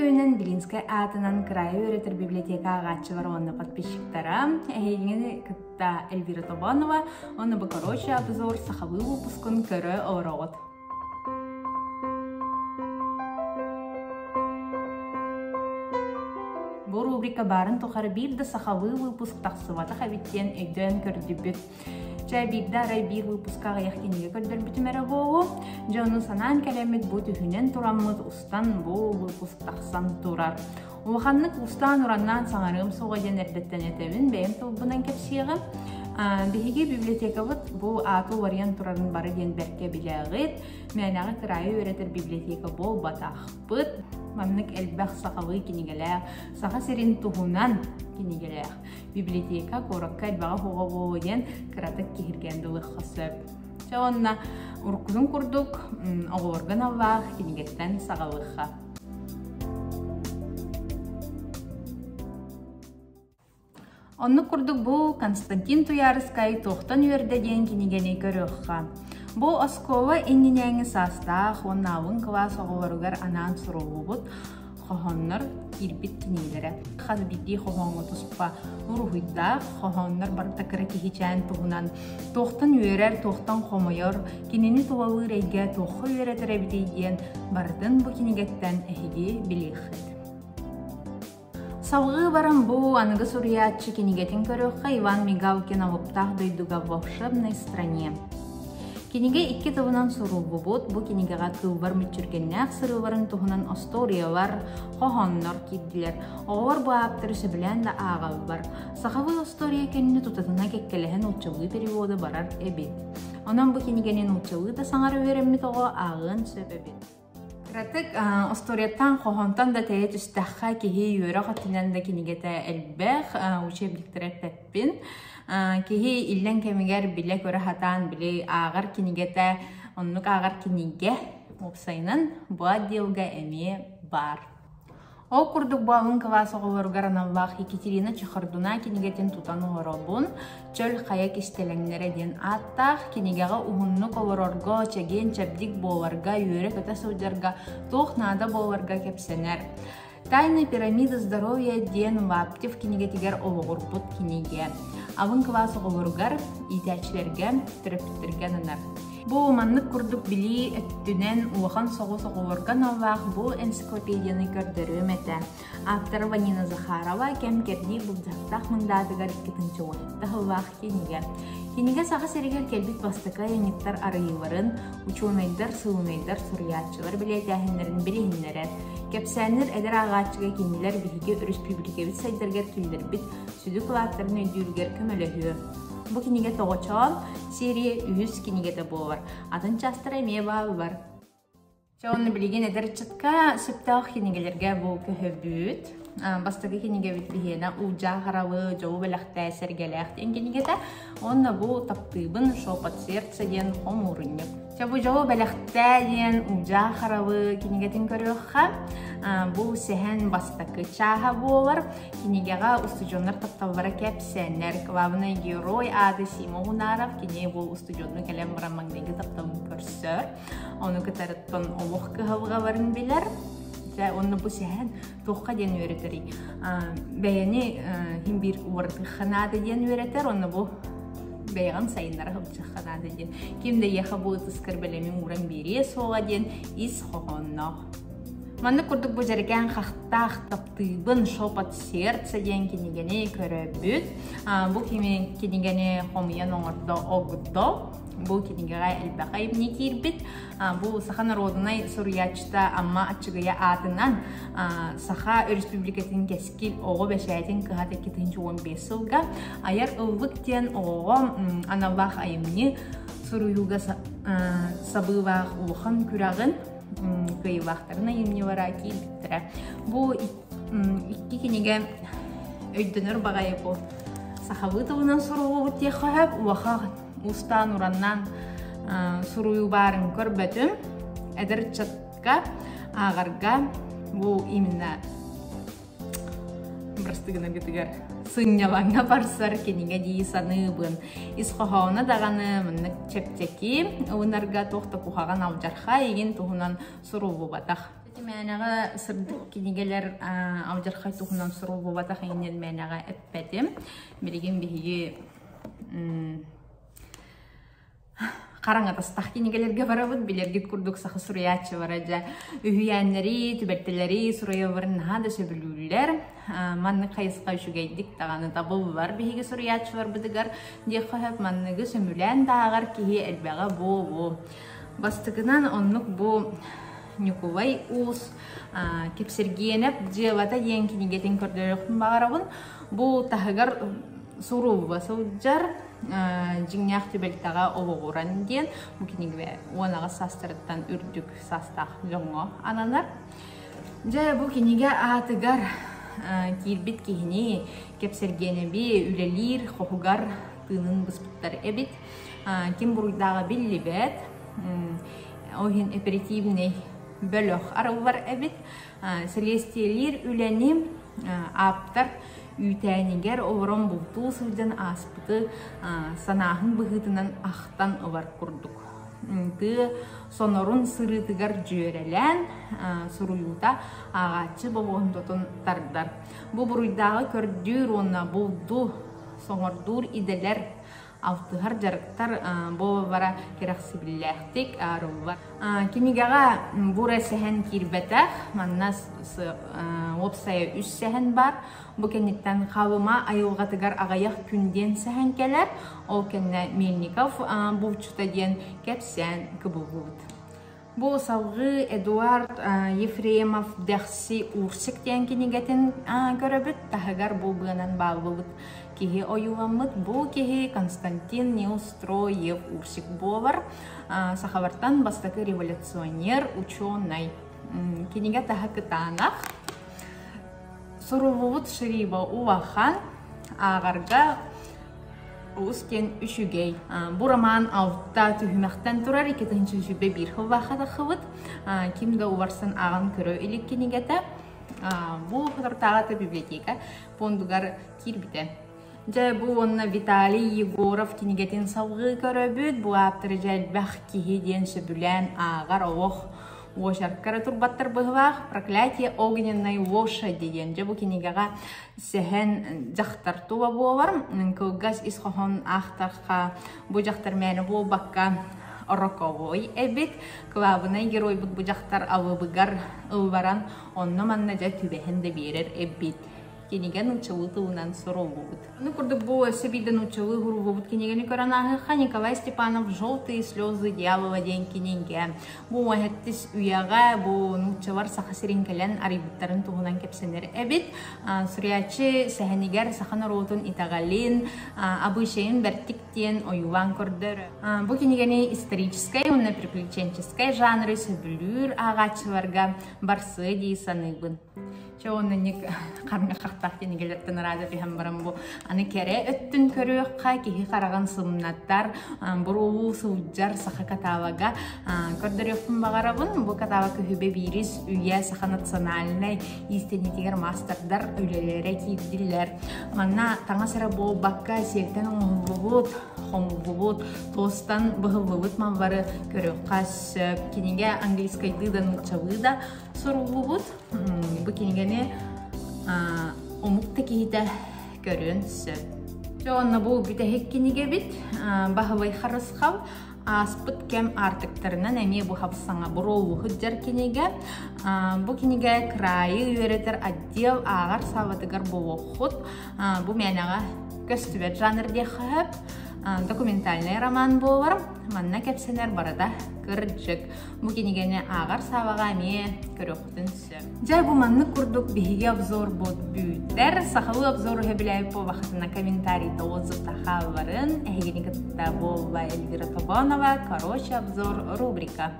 күнүнэн Белинскэй аатынан кыраайы үөрэтэр библиотека ааҕааччылара уонна подписчиктара эһигини кытта Эльвира Тобонова уонна бу короче обзор сахалыы выпускун көрө олороҕут. Бу рубрика баарын тухары биир да сахалыы выпуск тахсыбатах эбит диэн өйдөөн көрдүбүт. Чэ, биирдэ арай биир выпуска аҕыйах кинигэ көрдөрбүтүм эрэ буолуо. Дьону санаан кэлэммит бу түһүнэн тураммыт устан бу выпуск тахсан турар. Улаханнык устаан-ураннаан саҥарыам суоҕа диэн эрдэттэн этэбин, бэйэм тылбынан кэпсиэҕим. Биһиги библиотекабыт бу ааты уларыйан турарын бары диэн бэркэ билэҕит. Мээнэҕэ кыраайы үөрэтэр библиотека буолбатахпыт. Маннык элбэх сахалыы кинигэлээх, Саха сирин туһунан кинигэлээх библиотека куоракка элбэҕи оһоҕо буолуо диэн кыратык киһиргээн да ылыахха сөп. Чэ уонна уруккутун курдук оҕолорго аналлаах кинигэттэн саҕалыахха. Оннук курдук бу Константин Туйаарыскай «Туохтан үөрдэ» диэн кинигэни көрүөххэ. Бу оскуола иннинээҥи саастаах уонна алын кылаас оҕолоругар анаан суруллубут хоһооннор киирбит кинигэлэрэ. Хас биирдии хоһооҥҥо туспа уруһуйдаах, хоһооннор барыта кыра киһичээн туһунан туохтан үөрэр, туохтан хомойор, кинини тулалыыр эйгэ туохха үөрэтэр эбитий диэн барытын бу кинигэттэн эһиги билиэххит. Салгыы баран бу аныгы суруйааччы кинигэтин көрүөххэ Иван Мигалкин «Алыптаах дойдуга волшебной стране». Кинигэ икки тылынан суруллубут, бу кинигэҕэ кыыллар мүччүргэннээх сырыыларын туһунан остуоруйалар, хоһооннор киирдилэр. Оҕолор бу ааптары сөбүлээн да ааҕаллар. Сахалыы остуоруйа кэннэ тутатына кэккэлэһэн нууччалыы перевода барар эбит. Онон бу кинигэни нууччалыы да саҥара үөрэммит оҕо ааҕыан сөп эбит. Кыратык остуоруйаттан, хоһоонтон да тэйэ түстэххэ, киһи үөрэх өттүнэн да кинигэтэ элбэх, учебниктары эппэппин. Киһи иллэҥ кэмигэр билэ-көрө сатаан били ааҕар кинигэтэ, оннук ааҕар кинигэ уопсайынан бу отделга эмиэ баар. Ол курдук бу алын кылаас оҕолоругар аналлаах Екатерина Чехордуна кинигэтин тутан олоробун. Чөл хайа кистэлэҥнэрэ диэн ааттаах кинигэҕэ уһуннук олорорго, чэгиэн-чэбдик буоларга, үөрэ-көтө сылдьарга туох наада буоларга кэпсэнэр. «Тайна пирамиды здоровья» диэн Лаптев кинигэтигэр олоҕурбут кинигэ. Алын кылаас оҕолоругар, иитээччилэргэ, төрөппүттэргэ ананар. Бу маннык курдук билии өттүнэн улахан соҕус оҕолорго аналлаах бу энциклопедияны көрдөрүөм этэ. Ааптара Ванина Захарова кэм-кэрдии былдьаһыктаах мындаатыгар 2017 сыллаах кинигэ. Кинигэ Саха сиригэр кэлбит бастакы айанньыттар арыйыыларын, учуонайдар, сылынайдар, суруйааччылар бэлиэтээһиннэрин билиһиннэрэр. Кэпсээннэр эдэр ааҕааччыга кинилэр биһиги өрөспүүбүлүкэбит сайдарыгар киллэрбит сүдү кылааттарын өйдүүрүгэр көмөлөһүө. Бу кинигэ тоҕочоон серия үһүс кинигэтэ буолар. Атын чаастара эмиэ бааллар. Чэ, онно билигин эдэр ыччатка сөптөөх кинигэлэргэ бу көһөбүт. Бастакы кинигэбит биһиэнэ Уулдьаа харалы, дьолу бэлэхтээ сэргэлээх диэн кинигэтэ. Уонна бу Таптыыбын шепот сердца диэн хомуурунньук. Чэ, бу дьолу бэлэхтээ диэн Уулдьаа харалы кинигэтин көрүөххэ. Бу сэһэн бастакы чааһа буолар. Кинигэҕэ устудьуоннар тапталлара кэпсэнэр. Главный герой ааты Сима Унаров кини бу устудьуонну кэлэн баран маҥнайгы тапталын көрсөр. Ону кытарыттан олох кыһалҕаларын билэр. Дьэ, онно бу сэһэн туохха диэн үөрэтэрий? Бэйэни хин биир уордыхха наада диэн үөрэтэр, онно бу бэйэҕин сайыннара сылдьыахха наада диэн. Ким да эйиэхэ бу ытыскар бэлэмин ууран биэриэ суоҕа диэн ис хоһоонноох. Маннык курдук бу дьэрикээн хахтаах таптыыбын «Шепот сердца» диэн кинигэни көрөбүт. Бу кинигэни хомуйан оҥордо Огдо. Бу кинигэҕэ элбэх айымньы киирбит. Бу саха норуодунай суруйааччыта Амма Аччыгыйа аатынан Саха Өрөспүүбүлүкэтин Кэскил оҕо бэчээтин кыһата 2015 сылга Айар ыллык диэн оҕоҕо аналлаах айымньы суруйууга сабыылаах улахан күрэҕин кыайыылаахтарын айымньылара киирбиттэрэ. Бу икки кинигэ өйдөнөр баҕайы бу сахалыы тылынан суруллубут диэххэ сөп улахан устаан-ураннаан суруйуу баарын көрбөтүм. Эдэр ыччатка ааҕарга бу именно бырастыгынаргытыгар сынньалаҥҥа барсар кинигэ дии саныыбын. Ис хоһооно даҕаны маннык чэпчэки ылынарга туох да куһаҕан алдьархай игин туһунан суруллубатах. Мээнэҕэ сырдык кинигэлэр алдьархай туһунан суруллубатах иннин мээнэҕэ эппэтим. Билигин биһиги хараҥатастах кинигэлэргэ барабыт. Билэргит курдук саха суруйааччылара дьэ үһүйээннэри, түбэлтэлэри суруйалларын наһаа да сөбүлүүллэр. Маннык хайысха үчүгэйдик даҕаны табыллар биһиги суруйааччыларбытыгар диэххэ сөп. Манныгы сөмүлээн да ааҕар киһи элбэҕэ буолуо. Бастакынан оннук бу Ньукулай Уус Кипсиргиэнэп дьыалата диэн кинигэтин көрдөрүөхпүн баҕарабын. Бу таһыгар сурулла сылдьар дьиҥнээх түбэлтэҕэ олоҕуран диэн бу кинигэ 18 саастарыттан үрдүк саастаах дьоҥҥо ананар. Дьэ бу кинигэ аатыгар киирбит киһини Кэпсэргиэнэби үлэлиир хоһугар тыынын быспыттар эбит. Ким буруйдааҕа биллибэт. Ол иһин оперативный бөлөх арыллар эбит. Сэлиэстийэлиир үлэни ааптар үүтээнигэр олорон бултуу сылдьан ааспыты санааһын быһыытынан ахтан ылар курдук. Тыа сонорун сырыытыгар дьүөрэлээн суруйуута ааҕааччы болҕомтотун тардар. Бу буруйдааҕы көрдүүр уонна булду соҥордуур идэлэр алтыһар дьарыктар буолара кэрэхсэбиллээхтик аарыллар. Кинигэҕэ бура сэһэн киирбэтэх, манна уопсайа үс сэһэн бар. Бу кэнниттэн Халыма айылҕатыгар аҕыйах күн диэн сэһэн кэлэр. Ол кэннэ Мельников булчута диэн кэпсээн кыбыллыбыт. Бу салгыы Эдуард Ефремов Дэхси Урсик диэн кинигэтин көрөбүт. Таһыгар бу быанан бааллыбыт киһи ойууламмыт. Бу киһи Константин Неустроев Урсик буолар. Сахалартан бастакы революционер, ученай. Кинигэ таһа кытаанах. Суруллубут шриба улахан, ааҕарга Олус диэн үчүгэй. Бу роман алта түһүмэхтэн турар, 2021 сыллаахха тахсыбыт. Ким да уларсан ааҕан көрө илик кинигэтэ. Бу соторутааҕыта библиотека пуондугар киирбитэ. Дьэ, бу уонна Виталий Егоров кинигэтин салҕыы көрөбүт. Бу ааптары дьэ элбэх киһи диэн сөбүлээн ааҕар олох уочарка эрэ турбаттар быһыылаах. «Проклятие огненной лошади» диэн дьэ бу кинигэҕэ Сэһэн дьахтар тула буолар. Кылгас ис хоһоон аахтахха, бу дьахтар мээнэ буолбакка роковой эбит. Кылаабынай геройбут бу дьахтар алыбыгар ылларан, онно-манна дьэ түбэһэн да биэрэр эбит. Кинигэ нууччалыы тылынан суруллубут. Ону курдук бу өссө биирдэ нууччалыы суруллубут кинигэни көрөн ааһыахха Николай Степанов «Желтые слезы дьявола» диэн кинигэ. Бу уоһэттис үйэҕэ бу нууччалар Саха сирин кэлэн арыйбыттарын туһунан кэпсэнэр эбит. Суруйааччы сэһэнигэр саха норуотун итэҕэлин, абыычайын бэртик диэн ойуулаан көрдөр. Бу кинигэни историческай уонна приключенческай жанры сөбүлүүр ааҕааччыларга барсыа дии саныыбын. Чэ уонна ник харҥа хахтаах кинигэлэртэн ыраата түһэн баран бу аны кэрэ өттүн көрүөххэ киһи хараҕын сымнатар, буруолуу сылдьар саха каталога көрдөрүөхпүн баҕарабын. Бу каталог күһүбэ биирис үйэ саха национальнай иистэнитигэр маастардар үлэлэрэ киирдилэр. Манна таҥас эрэ буолбакка, сиэлтэн оҥоһуллубут, хомуллубут, туостан быһыллыбыт маллары көрүөххэ сөп. Кинигэ английскайдыы да нууччалыы да суруллубут. Бу кинигэни омук да киһитэ көрүөн сөп. Дьэ онно бу бүтэһик кинигэбит Баһылай Харысхал ааспыт кэм аартыктарынан эмиэ бу саҥа буруолуу сылдьар кинигэ. Бу кинигэ кыраайы үөрэтэр отдел ааҕар саалатыгар буолуоххут. Бу мээнэҕэ көстүбэт жанр диэххэ сөп. Документальнай роман буолар. Манна кэпсэнэр барыта кырдьык. Бу кинигэни ааҕар саалаҕа эмиэ көрүөххүтүн сөп. Дьэ, бу маннык курдук биһиги обзорбут бүттэр. Сахалыы обзор үһэбилээбит буолбахытына комментарийда отзывта хаалларын. Эһигини кытта буолла Эльвира Тобонова. Короче, обзор рубрика.